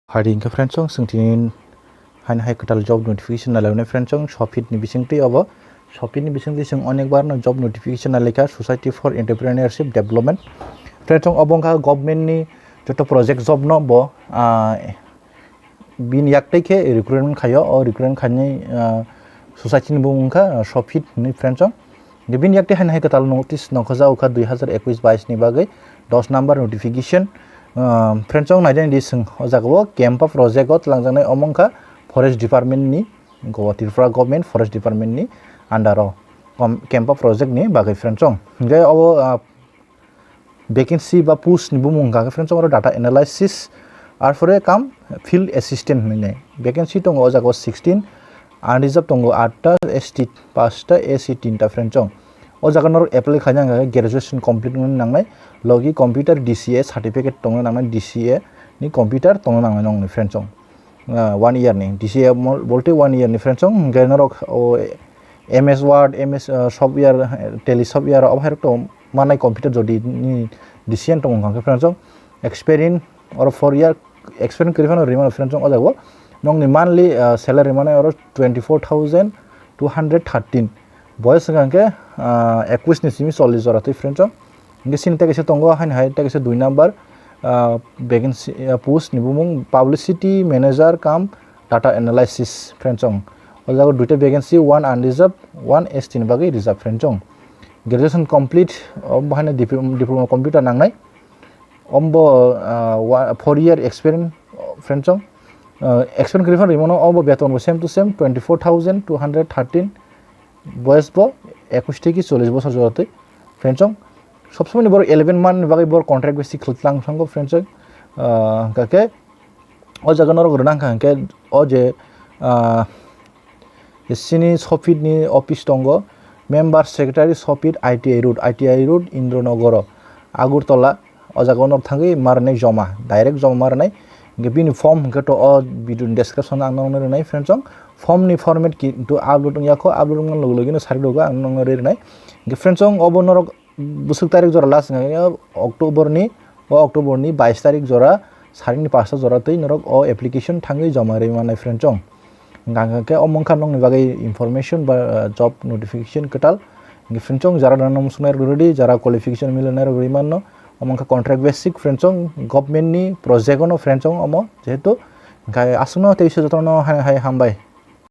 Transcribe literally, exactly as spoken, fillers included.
Hari hingkhe friends chwng, chwng tini haino hai kwtal job notification nalainai friends chwng, sopit ni bisingtwi obo, sopit ni bisingtwi chwng onek bar no job notification nalaikha Society for Entrepreneurship Development. Friends chwng obo wngkha government ni joto project job no bo, ah, bini yaktwi khe recruitment khaio, o recruitment khainai, ah, society ni bumung wngkha, ah, sopit hinwi friends chwng. Bini yaktwi haino hai kwtal notice nongkhorjak kha dui hazar ekwis bais ni bagwi dos number notification. Ah, friends chwng naidi naidi chwng o jaga o campa project o twlangjaknai omo wngkha forest department ni, Goa Tripura government forest department ni under o com-, campa project ni bagwi friends chwng. Hingkhe obo, ah, vacancy ba post ni bumung hwnkha khe friends chwng oro data analysis, arpore kam field assistant hinwi nai. Vacancy tongo o jaga o sixteen, unreserved tongo atta, S T paanch ta, A C tin ta friends chwng. O jaga norok apply khaina hwnkha khe graduation complete wngna nangnai, logi computer D C A certificate tongna nangnai, D C A ni computer tongna nangnai nongni friends chwng. Ah, one year ni, D C A mol-, bolte one year ni friends chwng, hingkhe norok o M S Word, M S, ah, software, eh, Tally software, obo hai rok to manai computer jodi ni D C A tong wngkha khe friends chwng, experience oro four year experience kwrwi phano rwmano friends chwng o jaga o. Nongni monthly, ah, salary mane oro twenty four thousand two hundred thirteen. Boyos hwnkha khe, ah, ekwis ni simi chollish jora twi friends chwng. Hingkhe chini tei kaisa tongo, haino hai tei kaisa dui number, ah, vacancy, ah, post ni bumung publicity manager cum data analysis friends chwng. O jaga duita vacancy, one unreserved, one S T ni bagwi reserved friends chwng. Graduation complete, o bo haino dipl-, diploma computer nangnai. Ombo, ah, wa-, four year experience, friends chwng. Ah, experience kwrwi phano rwmano, obo beton bo same to same, twenty four thousand two hundred thirteen. Boyos bo ekwis theke chollish bosor jora twi, friends chwng. Sob somoi ni borok eleven month ni bagwi borok contract base khlai tlang thango, friends chwng. Ah, hwnkha khe o jaga norok rwna hwnkha hwnkhe o je, ah, je chini sopit ni office tongo, member secretary sopit I T I road, I T I road Indranogoro, Agartala. O jaga o norok thangwi ma rwnai joma, direct joma ma rwnai. Hingkhe bini form hwnkhe to o video ni description o ang norokno rwnai, friends chwng. Form ni format kintu upload wngya kho, upload wngmani loge loge no sari logo ang norokno rwi rwnai. Hingkhe friends chwng, obo norok bwswk tarik jora last wngkha khe October ni, o October ni bais tarik jora, sari ni pasta jora twi norok o application thangwi joma rwi mannai, friends chwng. Hingkha khe omo wngkha nokni bagwi information ba, ah, job notification kwtal. Hingkhe friends chwng, jara rwna muchungnai rok rwdi, jara qualification milinai rok rwi manno. Omo wngkha contract basic, friends chwng, government ni project ono, friends chwng, omo jehetu. Hingkhe aswkno tei se jotono hai, hai hambai.